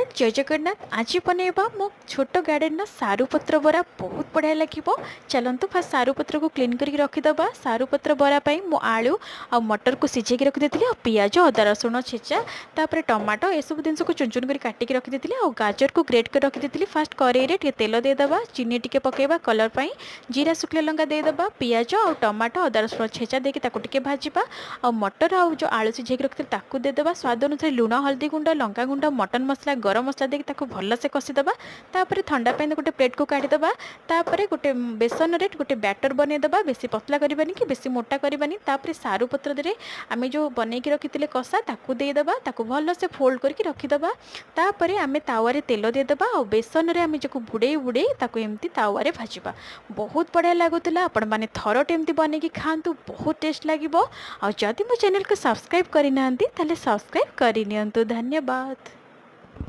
Friend, ଜୟ ଜଗନ୍ନାଥ। ଆଜି ବନେଇବା ମୋ ଛୋଟ ଗାର୍ଡ଼େନର ସାରୁ ପତ୍ର ବରା। ବହୁତ ବଢ଼ିଆ ଲାଗିବ। ଚାଲନ୍ତୁ, ଫାର୍ଷ୍ଟ ସାରୁ ପତ୍ରକୁ କ୍ଲିନ୍ କରିକି ରଖିଦେବା। ସାରୁ ପତ୍ର ବରା ପାଇଁ ମୁଁ ଆଳୁ ଆଉ ମଟରକୁ ସିଝେଇକି ରଖିଦେଇଥିଲି ଆଉ ପିଆଜ, ଅଦା ରସୁଣ ଛେଚା, ତାପରେ ଟମାଟୋ, ଏସବୁ ଜିନିଷକୁ ଚୁନ ଚୁନ କରି କାଟିକି ରଖିଦେଇଥିଲି ଆଉ ଗାଜରକୁ ଗ୍ରେଟ୍ କରି ରଖିଦେଇଥିଲି। ଫାର୍ଷ୍ଟ କରେଇରେ ଟିକେ ତେଲ ଦେଇଦେବା, ଚିନି ଟିକେ ପକାଇବା କଲର୍ ପାଇଁ, ଜିରା, ଶୁଖିଲା ଲଙ୍କା ଦେଇଦେବା। ପିଆଜ ଆଉ ଟମାଟୋ, ଅଦା ରସୁଣ ଛେଚା ଦେଇକି ତାକୁ ଟିକେ ଭାଜିବା ଆଉ ମଟର ଆଉ ଯେଉଁ ଆଳୁ ସିଝେଇକି ରଖିଥିଲେ, ତାକୁ ଦେଇଦେବା। ସ୍ୱାଦ ଅନୁସାରେ ଲୁଣ, ହଳଦୀ ଗୁଣ୍ଡ, ଲଙ୍କା ଗୁଣ୍ଡ, ମଟନ ମସଲା, ଗରମ ମସଲା ଦେଇକି ତାକୁ ଭଲସେ କଷିଦେବା। ତାପରେ ଥଣ୍ଡା ପାଇଁ ଗୋଟେ ପ୍ଲେଟ୍କୁ କାଢ଼ିଦେବା। ତାପରେ ଗୋଟେ ବେସନରେ ଗୋଟେ ବ୍ୟାଟର ବନେଇଦେବା। ବେଶୀ ପତଲା କରିବାନି କି ବେଶୀ ମୋଟା କରିବାନି। ତାପରେ ସାରୁ ପତ୍ର ଦେହରେ ଆମେ ଯେଉଁ ବନେଇକି ରଖିଥିଲେ କଷା, ତାକୁ ଦେଇଦେବା। ତାକୁ ଭଲସେ ଫୋଲ୍ଡ କରିକି ରଖିଦେବା। ତାପରେ ଆମେ ତାୱାରେ ତେଲ ଦେଇଦେବା ଆଉ ବେସନରେ ଆମେ ଯାକୁ ବୁଡ଼େଇ ବୁଡ଼େଇ ତାକୁ ଏମିତି ତାୱାରେ ଭାଜିବା। ବହୁତ ବଢ଼ିଆ ଲାଗୁଥିଲା। ଆପଣମାନେ ଥରଟେ ଏମିତି ବନେଇକି ଖାଆନ୍ତୁ, ବହୁତ ଟେଷ୍ଟ ଲାଗିବ। ଆଉ ଯଦି ମୋ ଚ୍ୟାନେଲକୁ ସବସ୍କ୍ରାଇବ୍ କରିନାହାନ୍ତି, ତାହେଲେ ସବସ୍କ୍ରାଇବ୍ କରିନିଅନ୍ତୁ। ଧନ୍ୟବାଦ।